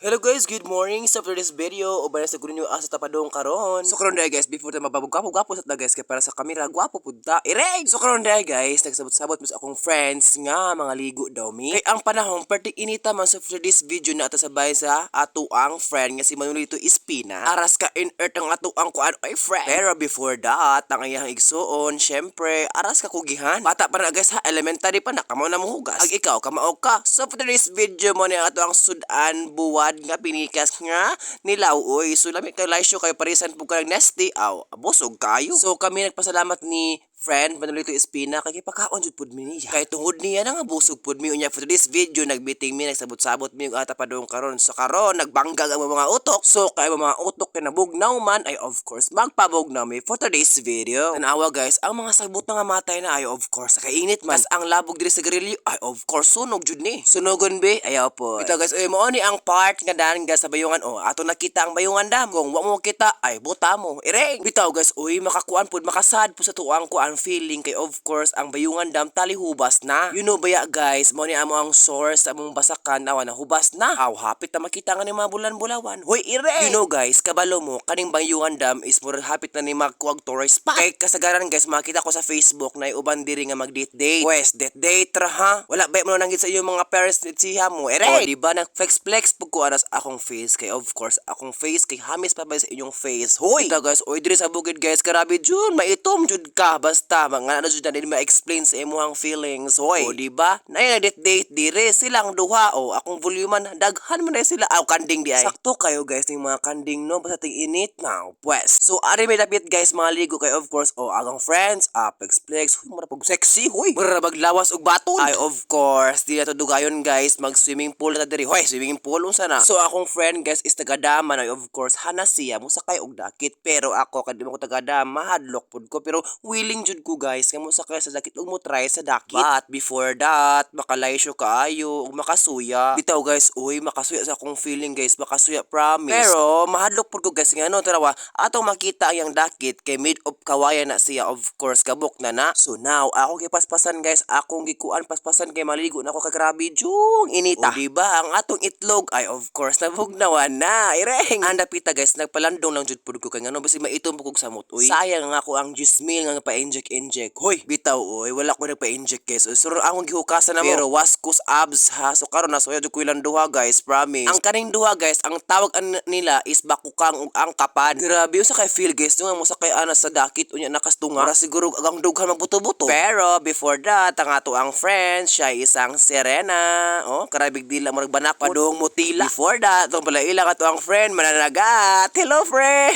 Hello guys, good morning. So for this video, uban na sa ninyo asa ta padung karon. So karon dahil guys, before ta mababog, gwapo gwapo sa ta guys kay para sa kamera gwapo pud ta. Ireg. So karon dahil guys, nagsabot-sabot mo sa akong friends nga mga ligo daw mi. Kay ang panahon perti inita man, so for this video na ato sabay sa ato ang friend nga si Manolito Espina. Aras ka in earth ang ato ang kuan ay friend. Pero before that, ang iyang igsuon, syempre, aras ka kugihan. Bata pa na guys ha, elementary pa na, kamo na mohugas. Ag ikaw, kamao ka. So for this video mo ni ato ang sudan buwad nga pinikas nga nilaw oy. So lami kay show kayo parisan pug ka nasty aw busog kayo. So kami nagpasalamat ni friend Manolito Espina kay gipakaon jud pud mi niya. Kay tungod niya na nga busog pud mi. Unya for this video nagbiting mi, nagsabot-sabot mi ug ata padung karon. So karon nagbanggag ang mga utok. So kay mga utok kay nabugnaw man ay of course magpabugnaw mi for today's video. Tanawa guys, ang mga sagbot na nga matay na ay of course kay init man. Tas ang labog diri sa garilyo ay of course sunog jud ni. Sunogon be ayaw po. Ito guys, oy, mao ni ang part nga daan guys sa Bayungan oh. Ato nakita ang Bayungan Dam. Kung wa mo kita ay buta mo. Ireng. Bitaw guys, uy, makakuan pud, makasad pud sa tuang kuan feeling kay of course ang Bayungan Dam talihubas na. You know baya guys, mao ni amo ang source sa among basakan awa na hubas na. Aw hapit na makita nga ni mga bulan-bulawan. Hoy, ireng. You know guys, kabalo mo kaning Bayungan Dam is murag hapit na ni magkuag tourist spot. Kay kasagaran guys, makita ko sa Facebook na uban diri nga mag date date. Wes, date date ra ha. Wala ba mo nanggit sa iyong mga parents ni siya mo. Ireng. O, di ba nag flex flex pug ko aras akong face kay of course akong face kay hamis pa ba sa inyong face. Hoy. Ito guys, oy, diri sa bukid guys, grabe jud, maitom jud ka basta mga ano jud na dili ma-explain sa imong feelings. Hoy. O di ba? Nay date date dire silang duha o akong volume daghan man na sila. Aw kanding di ay. Sakto kayo guys ning mga kanding no basta ting init now. Pues. So ari may dapit guys mga ligo kay of course oh akong friends, ah, flex flex, huy, mura pag sexy, huy. Mura baglawas og baton. Ay of course, di na to dugayon guys, mag swimming pool na ta diri. Hoy, swimming pool unsa na? So akong friend guys is taga-daman ay of course hana siya mosakay og dakit, pero ako kay di mo ko taga-dama, hadlok pud ko, pero willing jud ko guys nga mosakay sa dakit ug mo try sa dakit. But before that, makalaysyo kaayo ug makasuya. Bitaw guys, uy, makasuya sa akong feeling guys, makasuya promise. Pero mahadlok pud ko guys nga no tarawa atong makita ang iyang dakit kay made of kawayan na siya, of course gabok na na. So now ako gipaspasan guys, akong gikuan paspasan kay maligo na ako kay grabe jung inita. O di ba ang atong itlog ay of course nabugnawan na. Ireng. Ang dapita guys, nagpalandong lang jud pud ko kay ngano bisig maitom pud kog samot uy. Sayang nga ako ang 10 mil nga pa-inject inject. Hoy, bitaw oy, wala ko nagpa-inject guys. So akong gihukasan na mo. Pero waskus abs ha. So karon na soya jud ko ilang duha guys, promise. Ang kaning duha guys, ang tawag nila is bakukang ug ang kapan. Grabe usa kay feel guys, nga mo sakay ana sa dakit unya nakastunga. Para siguro agang dughan magbuto-buto. Pero before that, ang ato ang friend, siya ay isang sirena. Oh, karabig dila murag banak padung mutila. Before that, tong pala ilang ato ang friend mananagat. Hello friend.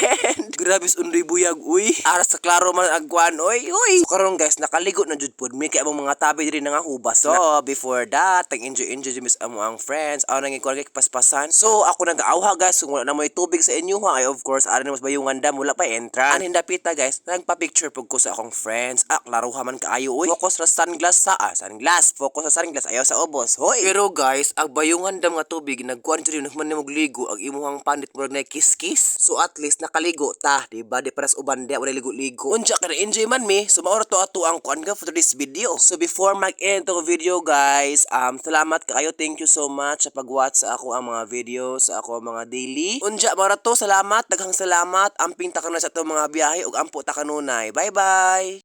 Grabe sa undoy buyag uy. Aras sa klaro man ang kuan oy. Uy. So karon guys, nakaligo na jud pud mi kay among mga tabi diri nga hubas. So before that, tang enjoy enjoy jud mis amo ang friends. Aw nang ikuan kay paspasan. So ako nag-awha guys, kung wala na mo'y tubig sa inyo ha, ay of course ari na mas Bayungan Dam wala pa entrance. Anhin dapita guys, nagpa-picture pug ko sa akong friends. Ah, klaruha man kaayo uy. Focus ra sunglass sa sunglass, focus sa sunglass ayaw sa ubos. Hoy. Pero guys, ang Bayungan Dam nga tubig nagkuan jud man nimo ligo ang imuhang panit murag na kiss-kiss. So at least nakaligo ta, di ba? Di paras uban di wala ligo-ligo. Unja ka na enjoy man mi. So mao ra to ato ang kuan ka for this video. So before mag-end tong video guys, salamat kaayo, thank you so much sa pag-watch sa ako ang mga videos, sa ako ang mga daily. Unja mao ra to, salamat, daghang salamat. Amping ta sa atong mga biyahe ug ampo ta kanunay. Bye bye.